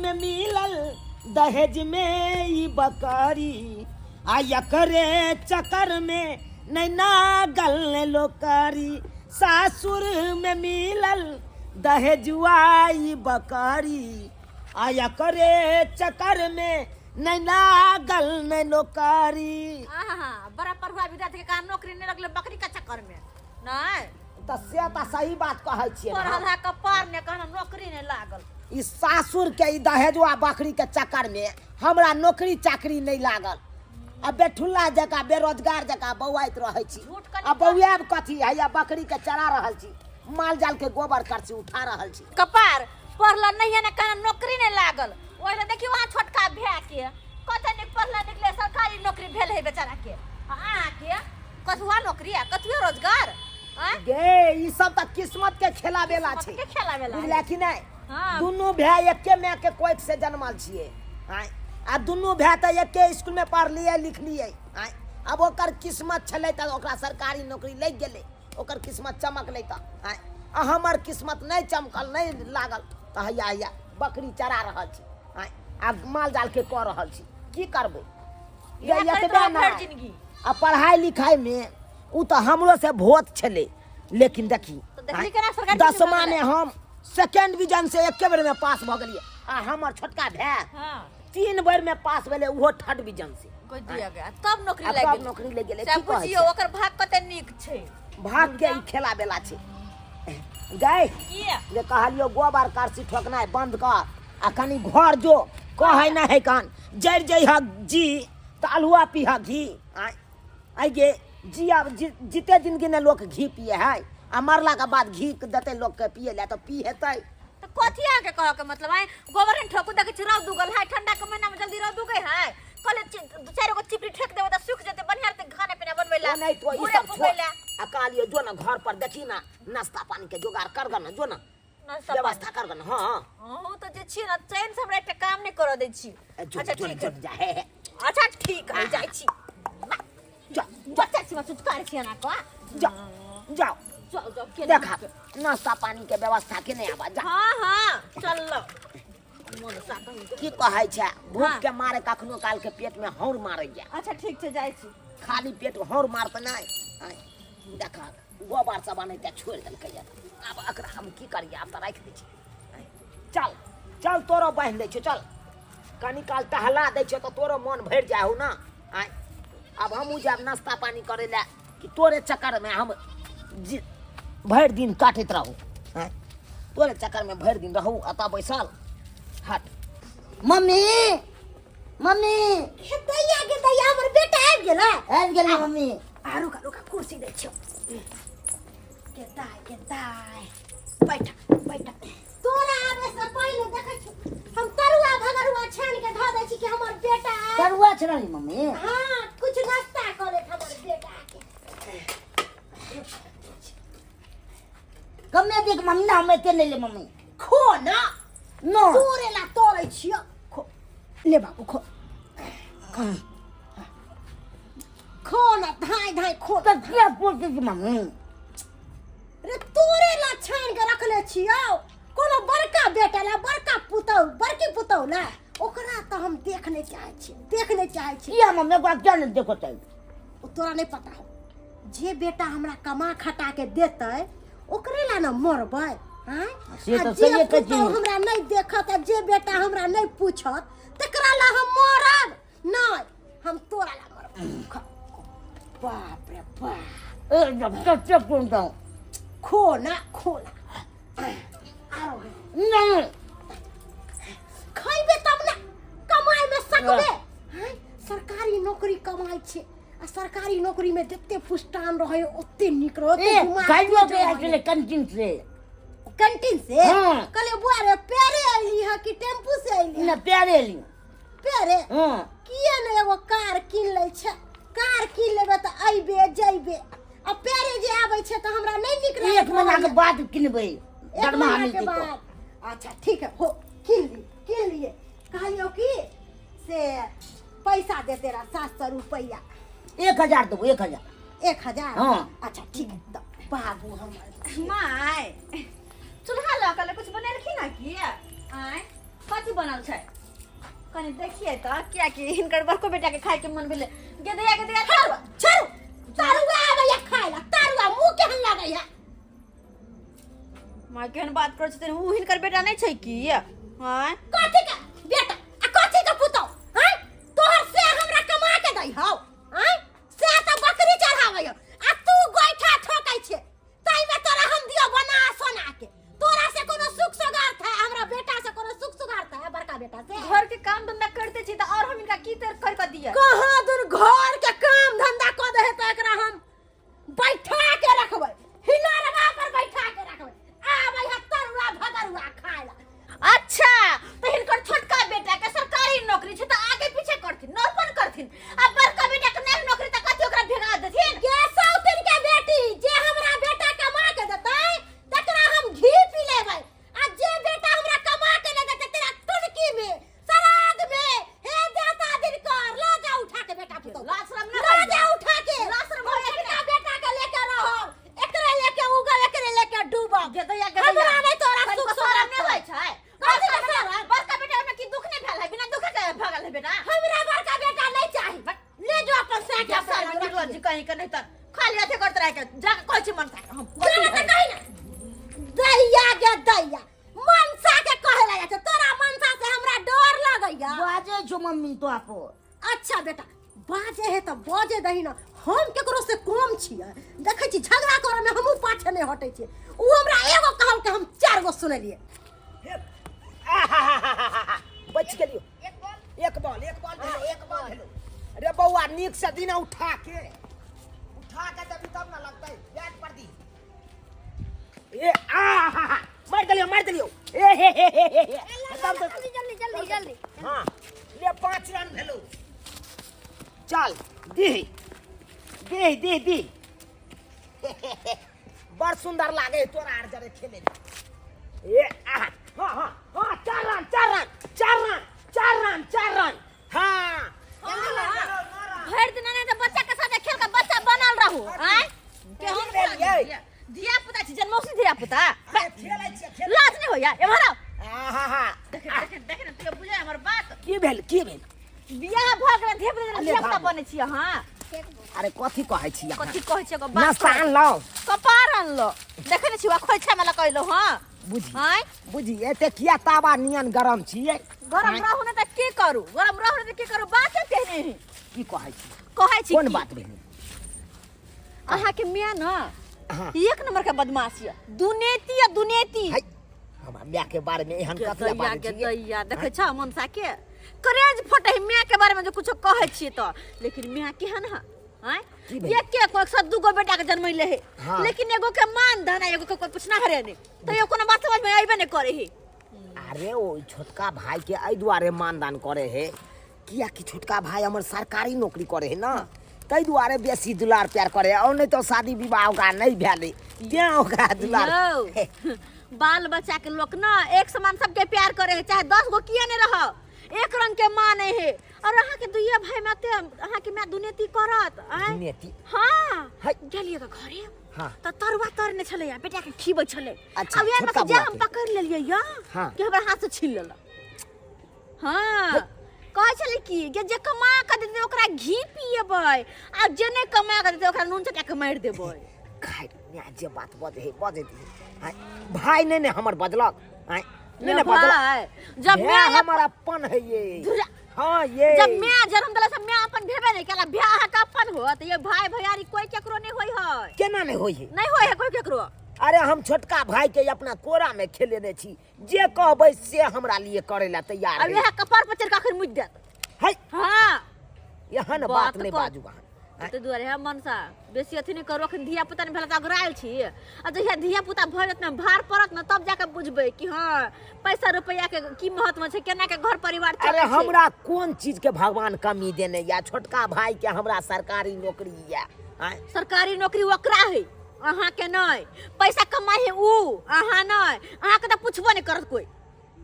में मिलल दहेज में ई बकरी आ एकरे चक्कर में नैना गल लोकरी सासुर में मिलल दहेजुआ ई बकरी आ एकरे चक्कर में नैना गल ने नौकरी। आहा, बड़ा पढ़ुआ विद्यार्थी के कहाँ नौकरी नहीं लगले बकरी के चक्कर में नहीं। तऽ से तऽ सही बात कहै छियै ने। पढ़ल है कपार ने कहना नौकरी नहीं लागल। ई सासुर के ई दहेजुआ बकरी के चक्कर में हमरा नौकरी चाकरी नहीं लागल आ बेठुल्ला जकाँ बेरोजगार जकाँ बौआइत रहै छी। झूठ कनि आ बौआयब कथी हैया बकरी के चरा रहल छी, माल जाल के गोबर करसी उठा रहल छी। कपार पढ़ल नहीं है ना कहना नौकरी नहीं लागल। ओहि लए देखियौ अहाँ छोटका भाय के कते नीक पढ़ल निकले सरकारी नौकरी भेल है बेचारा के, आ अहाँ के कथुआ नौकरी आ कथुआ रोजगार। आँय? गे ई सब तऽ किस्मत के खेला बेला किस्मत छै। के खेला बेला बुझला कि नहि? हाँ। दुनू भाय एके माय के कोख से जन्मल छियै। आँय? आ दुनू भाय तऽ एके स्कूल में पढ़लियै लिखलियै। आँय? आब ओकर किस्मत छलै तऽ ओकरा सरकारी नौकरी लागि गेलै, ओकर किस्मत चमकलै तऽ। आँय? आ हमर किस्मत नहि चमकल, नहि लागल तऽ हैया हैया बकरी चरा रहल छी। आँय? आ माल जाल के कऽ रहल छी, की करबै? इएह गे, करैत एतबे रहब भरि नहि। जिनगी। आ पढ़ाइ लिखाइ में उ तऽ हमरो से भोत छलै, लेकिन देखी, तऽ देखली आँय, केना सरकारी नौकरी दसमा भऽ में गेलै? हम सेकेंड डिवीजन से एके बेर में पास भऽ गेलियै आ हमर छोटका भाय हाँ। 3 बेर में पास भेलै, उहो थर्ड डिवीजन से। कोई दिया गया तब नौकरी आ लागि तब गेलै। नौकरी लागि गेलै। से की कहै बुझियौ छै? ओकर भाग कते नीक छै। भाग के ई खेला बेला छै। गै, की? जे कहलियौ गोबर करसी ठोकनाइ बंद कर आ कनि घर जो, कहै नहि है कान जरि जइह जी तऽ अल्हुआ पीह घी। आँय आइ गे जी, आब जीते जिंदगी ने लोक घी पिए है आ मरला के बाद घी देतै लोक के पिए लए तऽ पी हेतै। तऽ कथी अहाँके कहऽ के मतलब? आँय गोबर नहि ठोकू, देखै छी रौद उगल है, ठंडा के महीना में जल्दी रौद उगै है, कहले 4 गो चिपरी ठेक देबै तऽ सुखि जेतै, बढ़िआँ रहतै खाना पीना बनबै लए, ओ नहि तो ई घूरे सब फूकै छोड़। लए। आ कहलियौ जो ने घर पर देखी ना नाश्ता पानी के जोगाड़ कर ग ना, जो ना नाश्ता पानी। व्यवस्था कर ग ना। हाँ। अहूँ तऽ जे छी ना चैन से हमरा एकटा काम नहि करऽ दै छी। ए, जो, अच्छा, जो, ठीक जो, है। जा, हे, हे। अच्छा ठीक है, जाइ छी। जा, बच्चा छी, चुटकार छी एना कऽ। जा, जाओ। जाओ, जाओ, केना देखा नाश्ता पानी के व्यवस्था के नहीं आवा, जा। हाँ, हाँ, चल लो। मन सा कहीं के। की कहै छै, भूख हाँ। के मारे कखनो काल के पेट में हौर मारे जा। अच्छा ठीक छै, जाइ छी। खाली पेट हौर मारते नहीं। आँय, देखा गोबर सब अनैते छोड़ि देलकै या। आब एकरा हम की करियै, आब तऽ राखि दै छी। आँय, चल चल तोरो बान्हि दै छियौ, चल कनी काल टहला दै छियौ तऽ तोरो मन भरि जाइ हौ ना। आँय, आब हमहूँ जायब नाश्ता पानी करै लए कि तोरे चक्करमे हम भरि दिन काटैत रहू। आँय, तोरे चक्करमे भरि दिन रहू एतऽ बैसल। हट। Mummy, mummy. हे दैया गे दैया, हमर बेटा आबि गेलै। आबि गेलै मम्मी। आ रुका रुका, कुर्सी दै छियौ। गे दाइ गे दाइ, बैठ बैठ। तोरा आबै से पहिले देखै छी हम तरुआ भगरुआ छानि के धऽ दै छी कि हमर बेटा आयल। तरुआ छानली मम्मी? हाँ, कुछ नाश्ता कऽ लेत हमर बेटा के। कमे देख मम्मी ना, हम एते ले ले मम्मी। खो ना। नो। तोरे ला तोड़ै छियौ। खो ले बाबू, खो खो ना, धाय धाय खो। तऽ किया पोसै छी मम्मी? रे तोरे ला छानि के रखले छियौ, कोनो बड़का बेटा ला, बड़का पुतहु, बड़की पुतहु ला, ओकरा तऽ हम देख नहि चाहै छी, देख नहि चाहै छी। किया मम्मी, ओकरा किया नहि देखो चाही? ओ तोरा नहि पता हो, जे बेटा हमरा कमा खटा के देतै ओकरे ला ने मरबै। आँय? से आ तऽ जे सहिए कहै छी। पुतहु हमरा नहि देखत आ जे बेटा हमरा नहि पूछत तकरा ला हम मरब नहि, हम तोरा ला मरब। खा। बाप रे बाप। ए, जब कते कोन दौ? खो ना, खो ना। आरो है। नहीं। खैबे तब ना कमाइ में सकबे। आँय? सरकारी नौकरी कमाइ छै आ सरकारी नौकरी में जते पुष्टान रहै ओते नीक रहै, ओते ए, दिमाग खाइयो तेज के रहै। आयल छलै कैंटीन से। कैंटीन से? हाँ। कहलियै बुआ रे पैरे अयली हँ कि टेम्पू से अयली हँ? ना, पैरे अयली। पैरे? हाँ। किया ने एगो कार कीन लै छै, कार कीन लेबै तऽ अयबे जयबे, आ पैरे जे आबै छै तऽ हमरा नहि नीक लागैत एक महीना के रहैए। बाद किनबै, एक दरमाहा महीना के मिलतै तऽ। बाद। अच्छा ठीक है, हो कीन ली, कीन लिए। कहलियौ कि से पैसा देते रह 700 रुपैआ। 1000 देबो, 1000। 1000? हाँ। अच्छा ठीक है, तऽ बाबू हमर। माय चूल्हा लऽ कऽ कुछ बनेलखिन हँ की? आँय कथी बनल छै कनि देखिए तऽ कियाकि हिनकर बड़को बेटा के खाय के मन भेलै गेदैया गेदैया तरुआ छोड़ू तरुआ आबैया खाय ला तरुआ मुंह केहन लागैया माँ केहन बात करै छथिन उ हिनकर बेटा नहि छै की आँय कथी के बेटा आ कथी के पुतौ हैं तोहर से हमरा कमा के दै हौ हैं से त बकरी चढ़ाबै हौ आ तू गोइठा ठोकै छे ताई में तोरा हम दियो बना सोना के तोरा से कोनो सुख सुगार था हमरा बेटा से कोनो सुख सुगार था बड़का बेटा से घर के काम धंधा करते छी तऽ और हम हिनका की तर कर के दिए कहाँ दूर घर के काम धंधा कऽ दे तऽ एकरा हम बैठा के रखबै हिलोरवा पर बैठा के रखबै आबै है तरुआ भगरुआ खाय ला अच्छा तो हिनकर छोटका बेटा के सरकारी नौकरी छै तऽ आगे पीछे करथिन नौपन करथिन आ बड़का बेटा के नहीं नौकरी तऽ कथी ओकरा भेगा देथिन के सौतिन के बेटी जे हमरा बेटा कमा के देतै तकरा हम घी पी लेबै आ जे बेटा हमरा कमा के नहि देतै तेरा टुनकी में श्राद्ध में हे देवता दिन कर ला जा उठा के बेटा पुतौ लाज शरम ना ला होइया। जा उठा के लाज शरम होइया कि छोटका बेटा के लेके रहब एकरे लेके उगब एकरे लेके डूबब गेदैया गेदैया हमरा नहि तोरा कनिको सुख शरम नहि होइ छै कथी के बड़का शरम? बड़का बेटा मे की दुख नहि भेल है बिना दुख के भगल है बेटा हमरा बड़का बेटा नहीं चाही ले जो अपन साथ जा सर निकलो जी कहीं के नहीं तर खाली अथे करत रह के जा के कहै छी मनसा के हम जा त कही ना दैया गे दैया मनसा के कहे ला जाइ छै तोरा मनसा से हमरा डर लगैया बाजे छो मम्मी तो आपो अच्छा बेटा बाजे है तऽ बाजे दही ना हम केकरो से कम छियै देखै छी झगड़ा करे में हमहूँ पाछे नहि हटै छियै उ हमरा एगो कहल के हम चार गो सुनलियै बच गेलियो एक बॉल एक बॉल भेलो एक बॉल भेलो अरे बौआ नीक से दिना उठा के उठा के देबी तब ना लगतै बैट पर दी ए आ हा हा मार देलियो मार देलियो ए हे हे हे हे हे तब तो जल्दी जल्दी जल्दी जल्दी हाँ ले 5 रन भेलो चल दी दी दी दी बड़ सुंदर लागे तोरा आर जरे खेले ए आ हाँ हाँ हाँ 4 run 4 run 4 run 4 run 4 run हाँ भरि दिन नहि तऽ बच्चा के साथे खेल के बच्चा बनल रहू आँय केहन भेलियै? धिया पुता छी जन्मौसी धिया पुता अरे खेलै छियै खेल लाज नहि होइया एम्हर आउ आहा देख देख देख ने तू बुझै हमर बात की भेल की भेल बियाह भऽ गेल धिया पुता अरे धिया पुता भागो। बनै छी अहाँ अरे कथी कहै छी अहाँ कथी कहै छी एगो बात नाश्ता अनलहुँ कपार अनलो देखै ने छी वा खोइछा में लगैलो हँ बुझी आँय बुझी एते किया तावा नियन गरम छियै गरम रहू ने तऽ की करू गरम रहू ने तऽ की करू बाते केहने है की कहै छी कहै छी कोन की? बात भेल अहाँके मियाँ न हाँ। एक नंबर के बदमाश यऽ दुनेती या दुनेती है हमरा माय के बारे में एहन कथी ला दैया बाजै के छियै दैया देखै छ मनसा के करेज फटे है माय के बारे में जो कुछो कहै छियै तऽ लेकिन माय केहन है आँय की भेल? एक एक एक सौ दूगो बेटा के जन्मैले है हाँ। लेकिन एगो के मान धन आ एगो के कोई पूछना हरे नहीं तैयो कोनो बात समझ में अइबे नहीं करे है अरे ओ छोटका भाई के एहि दुआरे मानदान करे है कियाकि छोटका भाई हमर सरकारी नौकरी करे है ना ताहि दुआरे बेसी दुलार प्यार करे है और नहीं तो शादी विवाह ओकरा नहीं भेलै तें ओकरा दुलार यौ, बाल बच्चा के लोग ना एक समान सबके प्यार करे है चाहे 10 गो किया नहीं रहो एक रंग के माने है और अहाँ के दुइया भाई में ते अहाँ के माय दुनेती करत आँय? दुनेती? हाँ है। गेलिए के घरे हाँ। त तरुआ तरने छलै या बेटा के खीबै छलै अच्छा, अब यार छोटका जे बौआ हम के। पकड़ लेलियै या हाँ। कि हमरा हाथ से छीन लेलक हाँ कहै छलै कि जे जे कमा के देतै ओकरा घी पिएबै आ जे नहि कमा के देतै ओकरा नून चटा के मारि देबै खाइ माय जे बात बजै है बजै दी आँय, भाय नहि ने हमर बजलक आँय, नहि ने बजलक भाय जब भाय माय हमर अपन है ये धुरा। हाँ ये जब माय जन्म देला से माय अपन भेबे नहि केला भाय अहाँके अपन होत ये भाय भैयारी कोई केकरो नहि होइ है केना नहि होइ है नहि होइ है कोई केकरो अरे हम छोटका भाई के अपना कोरा में खेलेने छी जे कहबै से हमरा लिए करे ला तैयार अब है इएह कपार पर चढ़ के अखन मुति देत है हाँ एहन बात बात नहि कर। बाजू अहाँ ताहि दुआरे हम मनसा बेसी अथी नहि करू अखन धिया पुता नहि भेल तऽ अघरायल छी आ जहिया धिया पुता भऽ जायत ने भार पड़त ने तब जाके बुझबै कि हँ पैसा रुपैआ के की महत्व छै केना के घर परिवार अरे चलै छै हमरा कोन चीज के भगवान कमी देने या छोटका भाई के हमरा सरकारी नौकरी या आँय? सरकारी नौकरी ओकरा है अहाँके नहि पैसा कमाइ है उ अहाँ नहि अहाँके तऽ पुछबो नहि करत कोइ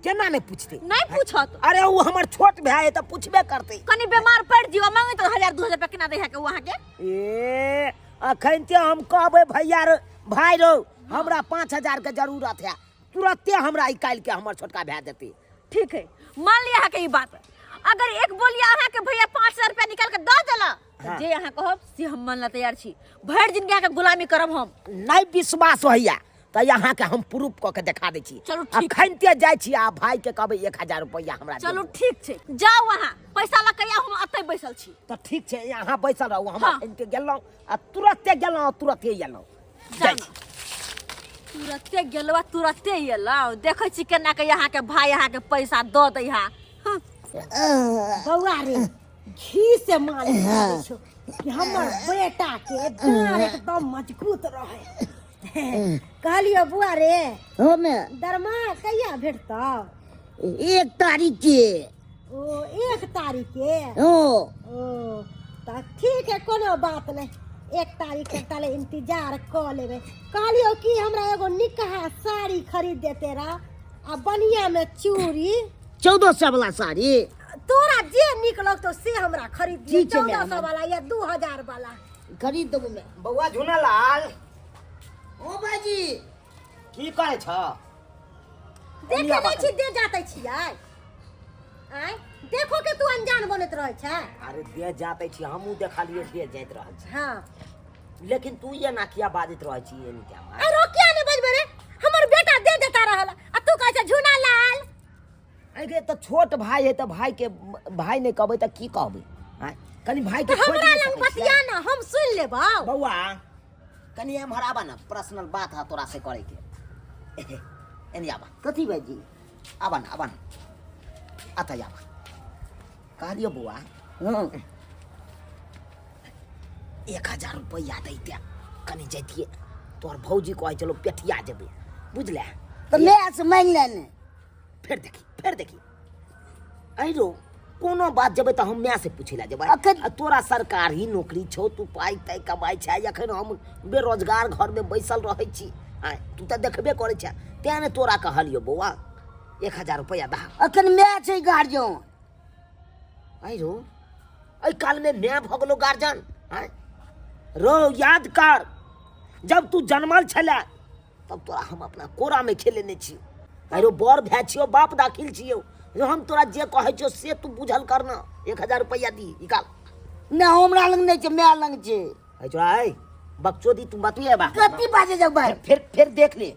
केना नहि पूछते नहि पूछत अरे ओ हमर छोट भाय है तऽ पूछबे करते कनि बीमार पड़ि जियो मांगे तऽ 1000 2000 रुपया केना दै है के उ अहाँके ए अखन ते हम कहबै भैया रो भाई रो हमरा 5000 के जरूरत है तुरते हमरा निकालि के हमर छोटका भाय देते ठीक है, मान लिया अहाँके ई बात। अगर एक बोलिया अहाँके भैया 5000 रुपया निकाल के दऽ देला तऽ हाँ। जे अहाँ कहब से हम मान ला तैयार छी। भरि जिनगी अहाँके गुलामी करब हम। नहि विश्वास होइया तऽ अहाँके हम प्रूफ कऽ के देखा दै छी। चलू, ठीक। अखन जाइ छी आ भाई के कहबै 1000 रुपैआ हमरा चलू ठीक छै, जाउ अहाँ पैसा लऽ के आउ, हम एतै बैसल छी। तऽ ठीक छै, अहाँ बैसल रहू, हम हाँ। अखन गेलहुँ आ तुरते गेलहुँ आ तुरते एलहुँ। जाइ छी। तुरते गेलहुँ आ तुरते एलहुँ। देखै छी केना के अहाँके भाई अहाँके पैसा दऽ दै हा। हँ। बौआ रे, घी से मालिश करै छौ कि हमर बेटा के डाँड़ एकदम मजबूत रहे। कहलियो बुआ रे, हमे दरमाहा कहिया भेटतौ? 1 तारीख के। ओ 1 तारीख के? ओ। ओ तऽ ठीक है, कोनो बात नहीं, 1 तारीख के ताले इंतजार कऽ लेबै। कहलियो कि हमरा एगो निकहा साड़ी खरीद देते रह आ बढ़िया में चूड़ी। 1400 वाला साड़ी? तोरा जे निक लगतौ से हमरा खरीद दिहे। ठीक छै, 1400 मैम। वाला या 2000 वाला खरीद देबो मैं। बौआ झुनालाल। ओ भाईजी। की करै छ? देखे नहीं छी, दे जाते छियै। आँय देखो के तू अनजान बनैत रहै छै। अरे दे जाते छी, हमहूँ देखलियै दे जाइत रहल छी। हाँ। लेकिन तू एना किया बाजैत रहै छी एनी टाइम? अरे किया नहीं बजबै रे, हमर बेटा दे देता रहल आ तू कहै छै झुना लाल। अरे तऽ छोट भाई है तऽ भाई के भाई नहीं कहबै तऽ की कहबै? आँय कनी भाई के तऽ खोजि हमरा नहि लग सकै छियै? बतिया ना, हम सुनि लेबौ। बौआ कनी एम्हर आबा ना, पर्सनल बात है तोरा से करे के। एनी आबा। कथी भाईजी? आबा ना, आबा ना, अतः आबा। कहलियो बौआ। हाँ। 1000 रुपैआ दैते कनी जैतियै, तोहर भौजी कहै छलौ पेठिया जेबै, बुझले? तऽ माय से मांगि ले ने। फेर देखी, फेर देखी, अरे कोनो बात जेबै तऽ हम माय से पूछै लए जेबै। अखन आ तोरा सरकारी नौकरी छौ, तू पाइ ताइ कमाइ छै, अखन हम बेरोजगार घरमे बैसल रहै छी। आँय तू तऽ देखबे करै छै, तें ने तोरा कहलियौ बौआ 1000 रुपैआ दहा। अखन माय छै गार्जियन। आँय रौ, एहि कालमे माय भऽ गेलौ गार्जियन? आँय रौ, याद कर जब तू जन्मल छलै तब तोरा हम अपना कोरामे खेलेने छी। अरे बड़ भाय छियौ, बाप दाखिल छियौ, जो हम तोरा जे कहै छियौ से तू बुझल कर ना। 1000 रुपैआ दी निकाल। ना हमरा लग नहीं छै, माय लग छै। अरे चोरा, ऐ बकचोदी तू बतुए बा। कथी बाजे जाऊ भाई? फिर फिर देख ले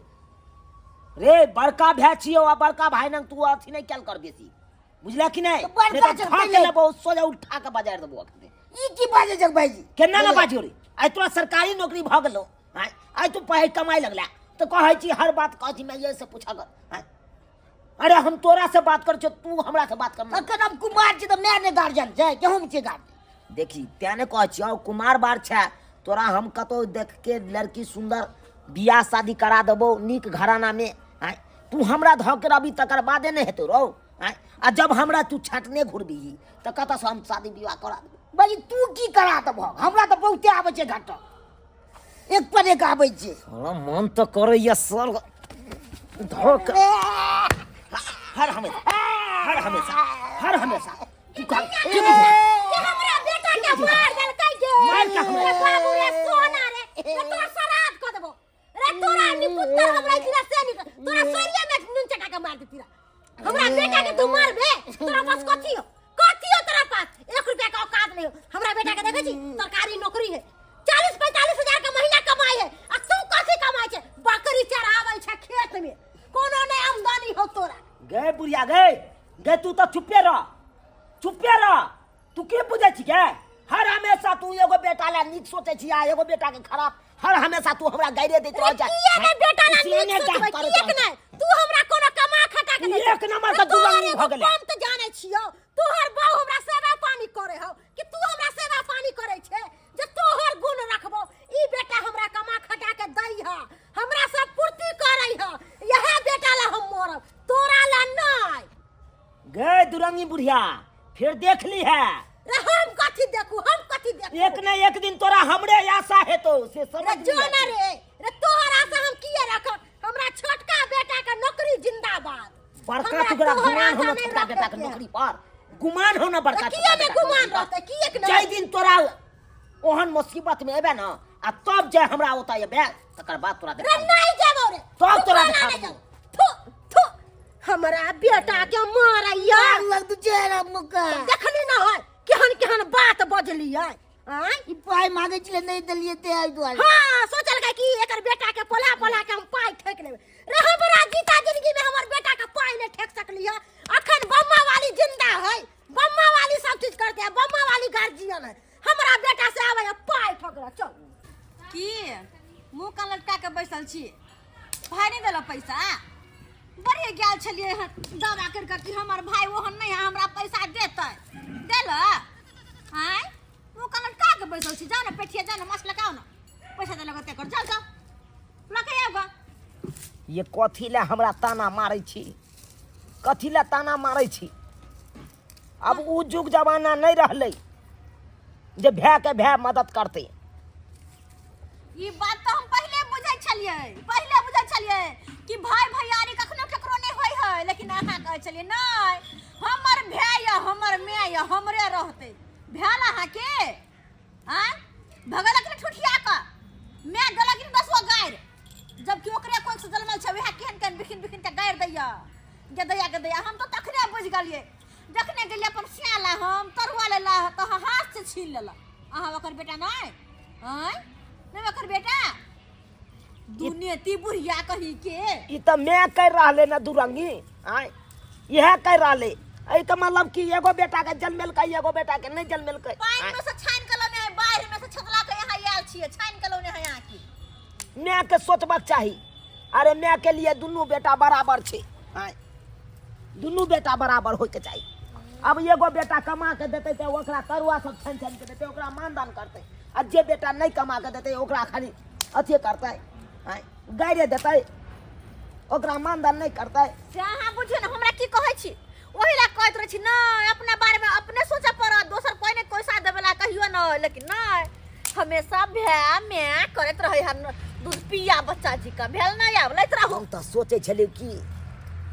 रे, बड़का भाय छियौ आ बड़का भाय नंग तू अथी नहीं कैल कर बेसी, बुझला कि नहीं? तो बड़का नहीं तो चलते खा के नहीं। लेबो, सोजा उठा के बाजार देबो अखने। ई की बाजे जाऊ भाईजी? केना ना बाजियो रे, आइ तोरा सरकारी नौकरी भऽ गेलौ, आँय आइ तू पाइ कमाइ लगला तऽ कहै छी हर बात कहै छी मैं से पूछा कर। आँय अरे हम तोरा से बात करै छियौ, तू हमरा से बात कर। अखन हम कुमार छी तऽ माय ने गार्जियन छै कि हम छी गार्जियन? देखी तें ने कहै छियौ कुमार बार छै तोरा, हम कतौ देख के लड़की सुंदर बियाह शादी करा देबौ नीक घराना में। आँय तू हमरा धऽ के रहबी तकर बादे ने हेतौ रौ। आँय आ जब हमरा तू छाटने घुरबी तऽ कतऽसँ हम शादी विवाह करा देबौ? भाई तू की करा देबह, हमरा तऽ बहुते आबै छै घाटा, एक पर एक आबै छै। साला मन तऽ करैया सर धऽ के हर हमेशा, हर हमेशा, हर हमेशा तू कह की बुझला? कि हमरा बेटा के मार देलकै गे। मार के हमरा। रे बाबू रे, सोना रे, रे तोरा श्राद्ध कऽ देबो रे, तोरा निपुत्तर हमरा इतना से निकल, तोरा सोरिया में नून चटा के मार देती रे। हमरा बेटा के तू मारबे? तोरा पास कथी हो, कथी हो तोरा पास? 1 रुपया के औकात नहीं हो। हमरा बेटा के देखै छी सरकारी नौकरी है, 40-45 हजार के महीना कमाई है, आ तू कथी कमाई छै? बकरी चराबै छै खेत में, कोनो नहीं आमदनी हो तोरा। गे बुढ़िया गे, गे तू तऽ चुपे रह, चुपे रह। तू के बुझै छी गे? हर हमेशा तू एगो बेटा ला नीक सोचै छी आ एगो बेटा के खराब, हर हमेशा तू हमरा गाइरे दैत रहै छै। किया ने बेटा ला तू नीक सियाने सोचबै? जात करैत किएक रहै नहि? तू हमरा कोनो कमा खटा के दै एक नंबर के दुर्गंधी भऽ गेलै। हम तऽ जानै छियौ तोहर बहू हमरा सेवा पानी करे हौ कि तू हमरा सेवा पानी करे छे जे तोहर गुण रखबो। ई बेटा हमरा कमा खटा के दै ह, हमरा सब पूर्ति करै ह, यह बेटा ला हम मरब, तोरा ला नहि। गे दुरंगी बुढ़िया, फिर देख ली है। रे हम कथी देखू, हम कथी देखू? एक न एक दिन तोरा हमरे आशा हेतौ से समझ रे लिहे। जो ना रे, रे तोहर आशा हम किए रखब? हमरा छोटका बेटा के नौकरी जिंदाबाद। बड़का हमरा टुकड़ा तोहर गुमान आशा हो ना नहि छोटका बेटा के रखै के। नौकरी पर गुमान हो ना बड़का रे छोटका किए ने बेटा के गुमान नौकरी पर। रहतै? किए के जाहि दिन तोरा ओहन मुसीबत में एबे ना आ तब जे हमरा ओतऽ एबे तकर बाद तोरा रे देखाबो। नहीं जेबौ रे, तब तोरा तू देखाबो। नहीं जेबौ। थू, थू, हमरा बेटा के मारैया लग तू चेहरा मुका देखली ना है केहन केहन बात बजलियै आँय ई पाइ मांगे छलै नहि देलियै ते एहि दुआरे हाँ सोचलकै कि एकर बेटा के पोला पोला के हम पाइ ठेक लेबै रे हमरा जीता जिंदगी में हमर बेटा के पाइ नहि ठेक सकली है अखन बम्मा वाली जिंदा है बम्मा वाली सब चीज करते है बम्मा वाली गार्जियन है हमरा बेटा से आवे है पाइ ठोकरा चल की मुँह कान लटका के बैसल छी भाई नहि देलक पैसा बड़े गेल छलियै हन दावा करि कऽ कि हमर भाई ओहन नहि है हमरा पैसा देतै देलक आँय मुँह कान लटका के बैसल छी जाउ ने पेठिया जाउ ने माछ लगाउ ने पैसा देलक ओते कर जाउ जाउ लऽ के आउ गऽ ये कथी लए हमरा ताना मारै छी कथी लए ताना मारै छी आब ओ जुग जमाना नहि रहलै जे भायके भाय मदद करतै ई बात तऽ हम पहिले बुझै छलियै पहिले बुझै छलियै कि भाई भैयारी कखनो केकरो नहि होइ है लेकिन अहाँ कहै छलियै नहि हमर भाय यऽ हमर माय यऽ हमरे रहतै भेल अहाँके आँय भगलक ने ठुठिया कऽ माय देलक ने दसगो गारि जबकि ओकरे कोख से जनमल छै वएह केहन केहन बिखिन बिखिन के गारि दैया गदैया गदैया हम तऽ तखने बुझि गेलियै जखने गेलियै अपन सिया हम तरुआ लेला तऽ हाथ से छीन लेलक अहाँ ओकर बेटा नहि आँय नहि ओकर बेटा दुनेती बुढ़िया कही के ई तऽ मैं कहि रहले ने दुरंगी आँय इएह कहि रहले एहिके मतलब कि एगो बेटाके जनमेलकै एगो बेटाके नहि जनमेलकै पानि में से छानि के लौने है बाढ़ि में से छतला के यहाँ आयल छियै छानि के लौने है यहाँ की मायके सोचबाक चाही अरे मायके लिए दुनू बेटा बराबर छै आँय दुनू बेटा बराबर होइके चाही अब एगो बेटा कमा के देतै तऽ ओकरा तरुआ सब छानि छानि के देतै ओकरा मानदान करतै आ जे बेटा नहि कमा के देतै ओकरा खाली अथिए करतै आँय गाइरे देतै ओकरा मानदान नहि करतै से अहाँ बुझियौ ने हमरा की कहै छी ओहि लए कहैत रहै छी नहि अपना बारेमे अपने सोचऽ पड़त दोसर कोइ नहि पैसा देबेला कहियो नहि लेकिन नहि हमेशा भाय माय करैत रहै हन दूध पिया बच्चा जी का भेल नहि आब लैत रहू हम तऽ सोचै छलियै कि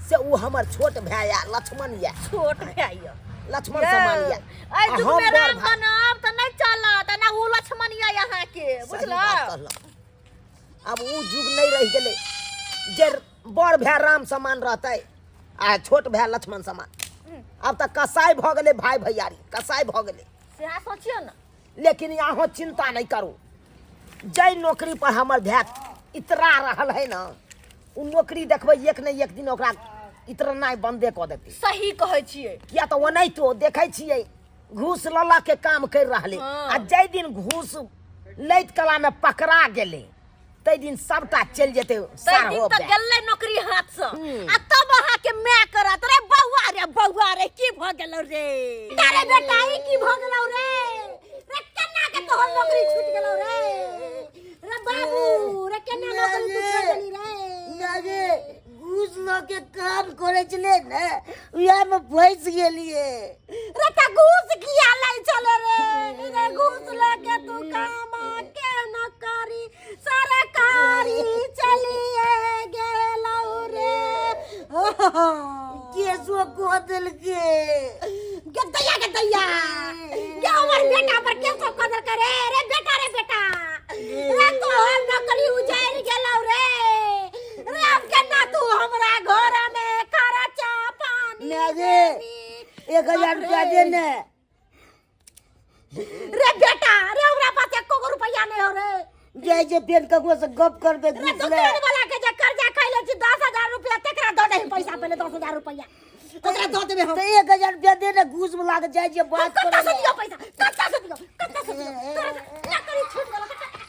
से ओ हमर छोट भाय या लक्ष्मण या छोट भाय यऽ लक्ष्मण समान या एहि आ युग हम में बड़ राम भाय। बनब तऽ नहि चलत ना ओ लक्ष्मण यऽ अहाँके सही बुझलहुँ बात कहलहुँ। आब ओ युग नहि रहि गेलै जे बड़ भाय राम समान रहतै आ छोट भाय लक्ष्मण समान आब तऽ कसाई भऽ गेलै भाय भैयारी कसाई भऽ गेलै सएह सोचियौ ने लेकिन अहाँ चिंता नहीं करू जाहि नौकरी पर हमर भाय इतरा रहल है ना ओ नौकरी देखबै एक ने एक दिन ओकरा इतरनाइ बंदे कऽ देतै सही कहै छियै किया तऽ ओनाहितो देखै छियै घूस लऽ लऽ के काम करि रहलै हँ। आ जाहि दिन घूस लैत कलामे पकड़ा गेलै ताहि दिन सबटा चलि जेतै तै सार दिन हो तऽ गेलै नौकरी हाथ से आ तब अहाँके माय करत रे बौआ रे बौआ रे की भऽ गेलौ रे अरे बेटा ई की भऽ गेलौ रे रे केना के तोहर नौकरी छूट गेलौ रे रे बाबू रे केना नौकरी तू छोड़ देली रे नागे घूस लऽ के काम करै छलै ने उएह मे फँसि गेलियै रे त घूस किया लै छले रे रे घूस लेके तू काम के न करी सरकारी चलिए गेलौ रे केसो कऽ देलकै गदैया गदैया गे हमर बेटा पर केसो कऽ देलकै रे रे बेटा रे बेटा रे तोहर नौकरी उजैड़ गेलौ रे रे आब केना तू हमरा घर में खर्चा पानी माय गे 1000 रुपया दे ने रे बेटा रे हमरा पास एको गो रुपया नहीं हो रे जाइ छै फेर ककरो से गप करबै रे घूस ले दुकान वाला के जे कर्जा खैले छी 10000 रुपया तकरा दऽ दही पैसा पहिले 10000 रुपया तकरा दऽ देबै हम तऽ 1000 रुपया दे ने घूस वाला के जाइ छियै हम बात कत्ता करै से लए। दियौ पैसा कत्ता से दियौ कत्ता से दियौ तोरा नौकरी छूट गेलौ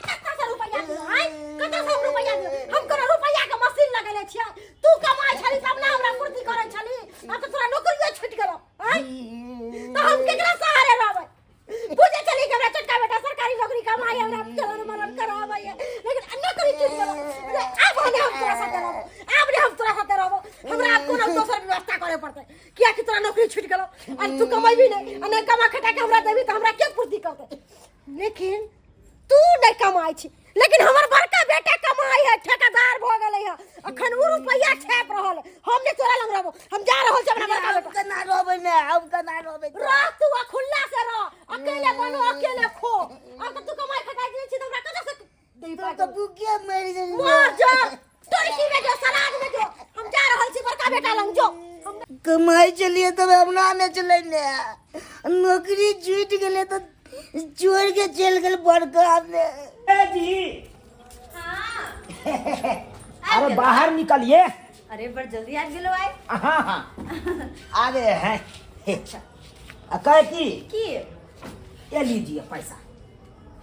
कत्ता से रुपया दियौ आँय कत्ता से हम रुपया दियौ हम कोनो रुपया के मशीन लगेले छियै तू कमाइ छली तब ना हमरा पूर्ति करै छली आब तऽ तोरा नौकरियो छूट गेलौ आँय तऽ हम केकरा सहारे रहबै बुझै छली कि हमरा छोटका बेटा सरकारी नौकरी कमाइ हमरा चलन मरण कराबै लेकिन नौकरी छूट गेलौ रे, आब नहि हम तोरा साथे रहबो आब नहि हम तोरा साथे रहबो हमरा आब कोनो दोसर व्यवस्था करे पड़तै कियाकि तोरा नौकरी छूट गेलौ आ तू कमेबी नहि आ नहि कमा खटा के हमरा देबी तऽ हमरा के पूर्ति करतै लेकिन तू नहि कमाइ छी लेकिन हमर बड़का बेटा कमाइ है ठेकेदार भऽ गेलै है अखन ओ रुपैआ छापि रहल है हम नहि तोरा लग रहबो हम जा रहल छी अपना बड़का हम बेटा केना रहबै ने हम केना रहबै रह तू आ खुल्ला से रह अकेले बनो अकेले खो अब तऽ तू कमाइ खटाइ दै छी तऽ हमरा कतऽ से देबी तू तऽ भूखे मरि गेली मर जा तुर्की में जो सलाद में जो हम जा रहल छी बड़का छोटका बेटा लग जो। कमाइ छलियै तब हमरा नहि छलै ने, नौकरी छूटि गेलै तऽ छोड़ि के चलि गेल बड़का मे। ए जी। हाँ। अरे बाहर निकलिए। अरे बड़ जल्दी आबि गेलो आइ। हाँ हाँ, आ गए हैं। आ कहे की की? ये लीजिए पैसा।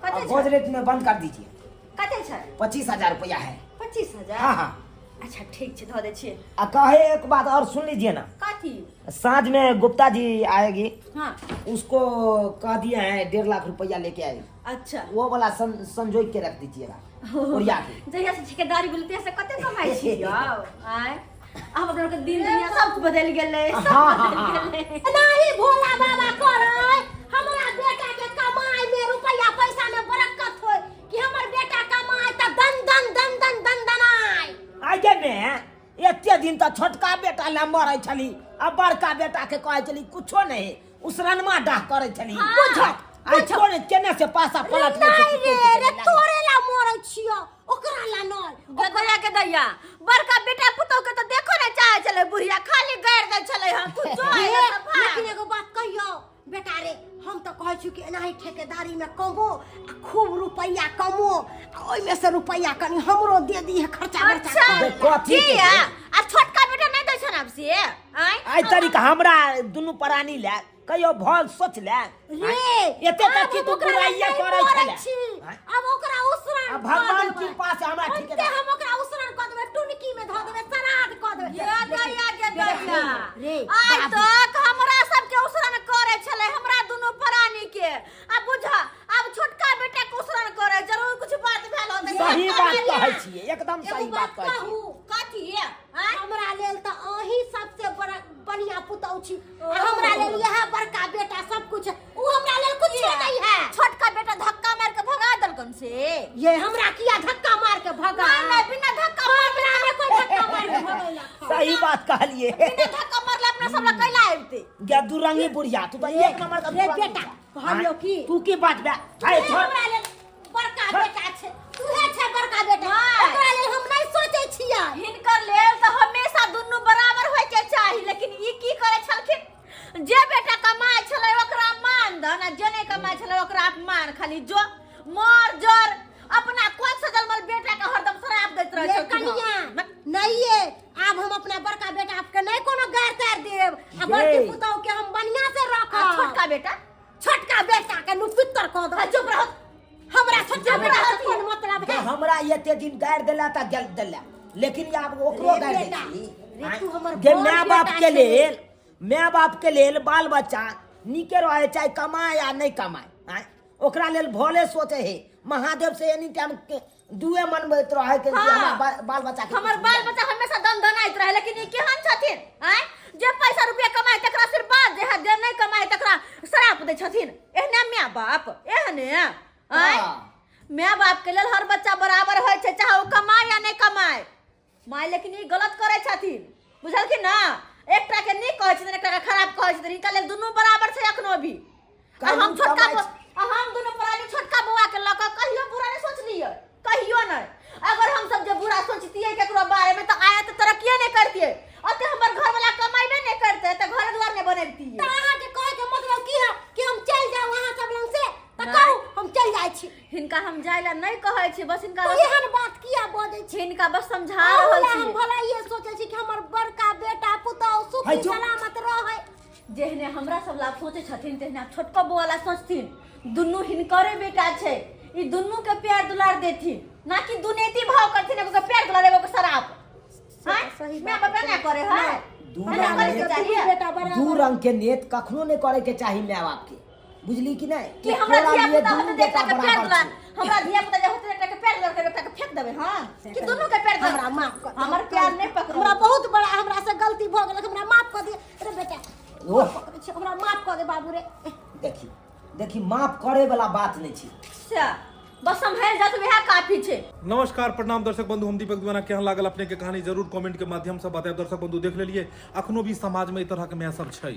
कते और छै? गोदरेज में बंद कर दीजिए। कते छै? 25,000 रुपया है। 25,000? हाँ हाँ। अच्छा ठीक छै, धऽ दै छियै। आ कहे एक बात और सुन लीजिए ना। कथी? साँझ में गुप्ता जी आएगी। हाँ। उसको कह दिए हैं 1.5 लाख रुपया लेके आएगी। अच्छा। वो वाला संजोग के रख दीजिएगा ओरिया के। जहिया से ठेकेदारी भेलै तहिया से कते कमाइ छी यौ। आँय, आब अपना के दिन दुनिया सब बदलि गेलै, सब हाँ, हाँ, बदलि हाँ। गेलै। नहीं भोला बाबा करे हमरा बेटा के कमाई में रुपया पैसा में बरकत होय कि हमर बेटा कमाए त दन दन दन दन दन दनाय। आगे में एते दिन त छोटका बेटा ला मरै छली, आ बड़का बेटा के कहै छली कुछो नहीं, उसरनमा डाह करै छली। हाँ। बुझत आ छोड़े केने से पासा पलट लै छै। नहीं रे रे, तोरे ला मरै छियो, ओकरा ला नहीं। गदया के दैया, बड़का बेटा पुतोह के तो देखो ने चाहे छलै बुढ़िया, खाली गारि दै छलै हन, तू जो हे, आइले तऽ भाग। लेकिन एगो बात कहियो बेटा रे, हम तऽ कहै छी कि एनाही ठेकेदारी में कमो आ खूब रुपैया कमो, आ ओहिमे से रुपैया कनी हमरो दे दीहे खर्चा बर्चा। अच्छा, करे। कथी के की रे? आ छोटका बेटा नहीं दै छन आब से? आँय? आइ तरीका हमरा दुनू प्राणी ले कहियो भल सोच ले। रे, एते तक आब कि हम तू ओकरा बुराइये नहि करै मरै छले। छी। आँय? आब ओकरा उसरन आ कऽ भगवान देबै। कृपा से हमरा ओते ठेकेदार। हम ओकरा उसरन कऽ देबै, टुनकी में धऽ देबै, श्राद्ध कऽ देबै। ये दैया गे दैया। रे, आइ बाबू। तक हमरा सबके उसरन करै छलै, हमरा दुनू प्राणी के। आ बुझ, आब छोटका बेटा के उसरन करै, जरूर कुछ बात भेल होतै। सही बात कहै छियै, एकदम एगो सही बात कहै छियै। कहू। कथी? आँय? हमरा लेल तऽ अहीं सबसे बड़ा बढ़िया पुतहु छी, आ हमरा लेल यह बड़का बेटा सब कुछ, उ हमरा लेल कुछ नहीं है। छोटका बेटा धक्का मार के भगा देलकन से। ये हमरा किया धक्का मार के भगा? नहीं नहीं, बिना धक्का मारले हमरा ने कोई धक्का मार के भगैलक। सही बात कहलिए। बिना धक्का मारले अपना सब लग कैला आबते। गे दुरंगी बुढ़िया, तू तो एक नंबर का रे दुरंगी बेटा, बुढ़िया। कहलियो की? तू की बात बे? आइ तू छोड़। हमरा लेल बड़का बेटा छै, तूहे छै बड़का बेटा, नहीं। ओकरा लेल हम नहीं सोचै छियै। हिनकर लेल तऽ हमेशा दुनू बराबर होय के चाही, लेकिन ई की करै छलखिन, जे बेटा कमाइ छलै ओकरा मान दन, आ जे नहि कमाइ छलै ओकरा अपमान, खाली जो मर जर अपना कोख से जन्मल बेटा के हरदम श्राप दैत रहै ये छलखिन। कनिया, हन। नहीं ये, आब हम अपना बड़का बेटा आपके नहीं कोनो गार तार देब, आ बड़की ये। पुतहु के हम बढ़िया से आ रखब। छोटका बेटा? छोटका बेटा के नु पित्तर कह दो। चुप रहो। हमरा छोटका चुप बेटा से रहो। कोन मतलब है? हमरा एते दिन गारि देला त गेल देला, लेकिन आब ओकरो रे गारि दै बेटा, छी। रे तू हमर जे बड़ माय बाप बेटा के छे। लेल, माय बाप के लेल बाल बच्चा नीके रहे, चाहे कमाए या नहीं कमाए, आँय? ओकरा लेल भले सोचे हे, महादेव से एनी टाइम के दुए मनबैत रहे के हाँ। हमरा बाल बच्चा के हमर कुछ बाल मिले। बच्चा हमेशा दनदनाइत रहे, लेकिन ई केहन छथिन? आँय, जे पैसा रुपया कमाए तकरा आशीर्वाद दे है, जे नहीं कमाए तकरा श्राप दै छथिन। एहने माय बाप, एहने? आँय? हाँ। माय बाप के लेल हर बच्चा बराबर होइ छै, चाहे ओ कमाए या नहीं कमाए। माय लेकिन ई गलत करै छथिन, बुझलखिन ना? एकटा के नीक कहै छथिन, एकटा के खराब कहै छथिन। हिनका लेल दुनू बराबर छै एखनो भी। आ हम कानून छोटका कमाइ आ हम दुनू प्राणी छोटका बौआ के लऽ कऽ कहियो बुरा नहि सोचलियै, कहियो नहि। अगर हम सब जे बुरा सोचतियै केकरो बारे में तऽ आया तऽ तरक्किए नहि करतियै, ओते हमर घर वाला कमाइबे नहि करतै तऽ घर द्वार नहि बनैबतियै। तऽ अहाँके कहै के मतलब की है कि हम चलि जाउ अहाँ सब लग से? तऽ नहि। कहू, हम चलि जाइ छी। हिनका हम जाय ला नहि कहै छी, बस हिनका तऽ एहन बात किया बजै छी? हिनका बस समझा अहू रहल ला हम छी। भला इहे सोचै छी कि हमर बड़का बेटा पुतहु सुखी है चुप। सलामत रहै। जेहने हमरा सब ला सोचै छथिन तेहने आब छोटको बौआ ला सोचथिन। दुनू हिनकरे बेटा छै, ई दुनू के प्यार दुलार देथिन, ना कि दुनेती भाव करथिन, एगो के प्यार दुलार एगो के शराप। हाँ? सही माय बात बाप एना करे है? दू एना रंग करे के के चाहिए? बेटा बराबर। दू रंग के नेत कखनो नहि करे के चाही माय बाप के, बुझली कि नहि? कि हमरा तोरा धिया लिए पुता दुनू होते तऽ बेटा एकटा के प्यार बराबर दुलार, छै। हमरा धिया पुता जे होते एकटा के प्यार दुलार करबै, एकटा के फेंक देबै। हाँ, कि दुनू के प्यार दुलार? हमरा माफ कर, हमर प्यार नहि पकड़ू। हमरा बहुत बड़ा हमरा से गलती भऽ गेल, हमरा माफ कऽ दिअ। रे बेटा, ओह। पकड़ै छी, हमरा माफ कऽ दे बाबू रे। देखी देखी, माफ करे वाला बात नहि छै। अच्छा, बस सम्हारि जात वएह काफी छै। नमस्कार, प्रणाम दर्शक बंधु, हम दीपक दीवाना। केहन लागल अपने के कहानी जरूर कमेंट के माध्यम से बतायब। दर्शक बंधु देख लेलिए, अखनो भी समाज में एहि तरह के माय सब छै।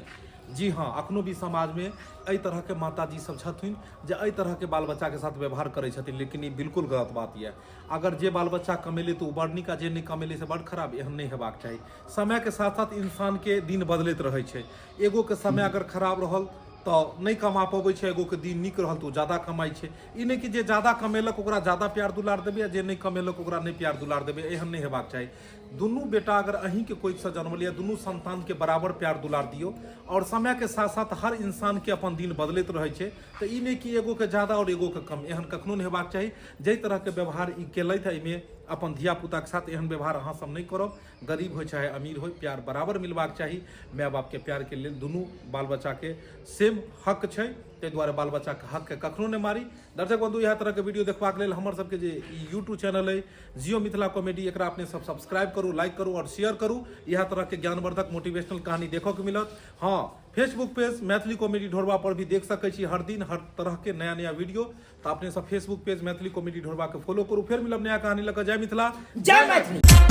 जी हाँ, अखनो भी समाजमे एहि तरहके माताजी सब छथिन जे एहि तरहके बाल बच्चाके साथ व्यवहार करै छथिन, लेकिन ई बिल्कुल गलत बात यऽ। अगर जे बाल बच्चा कमेलै तऽ ओ बड़ नीक आ जे नहि कमेलै से बड़ खराब, एहन नहि हेबाक चाही। समयके साथ साथ इंसानके दिन बदलैत रहै छै। एगोके समय अगर खराब रहल तऽ नहि कमा पबै छै, एगोके दिन नीक रहल तऽ ओ जादा कमाइ छै। ई नहि कि जे जादा कमेलक ओकरा जादा प्यार दुलार देबै आ जे नहि कमेलक ओकरा नहि प्यार दुलार देबै, एहन नहि हेबाक चाही। दुनू बेटा अगर अहीँके कोखिसँ जन्मल यऽ, दुनू सन्तानके बराबर प्यार दुलार दियौ। आओर समयके साथ साथ हर इंसानके अपन दिन बदलैत रहै छै, तऽ ई नहि कि एगोके जादा आओर एगोके कम, एहन कखनो नहि हेबाक चाही। जाहि तरहके व्यवहार ई केलथि एहिमे अपन धियापुताके साथ, एहन व्यवहार अहाँ सब नहि करब। गरीब होइ चाहे अमीर होइ, प्यार बराबर मिलबाक चाही। माय बापके प्यारके लेल दुनू बाल बच्चाके सेम हक छै, ताहि दुआरे बाल बच्चाके हकके कखनो नहि मारी। दर्शक बंधु, इएह तरहके वीडियो देखबाक लेल हमर सबके जे ई यूट्यूब चैनल अइ जियो मिथिला कॉमेडी, एकरा अपने सब सब्सक्राइब करू, लाइक करू आओर शेयर करू। इएह तरहके ज्ञानवर्धक मोटिवेशनल कहानी देखऽके मिलत। हाँ, फेसबुक पेज मैथिली कॉमेडी ढोरबा पर भी देख सकै छी हर दिन हर तरहके नया नया वीडियो। तऽ अपने सब फेसबुक पेज मैथिली कॉमेडी ढोरबा के फॉलो करू। फेर मिलब नया कहानी लऽ कऽ। जय मिथिला, जय मैथिली।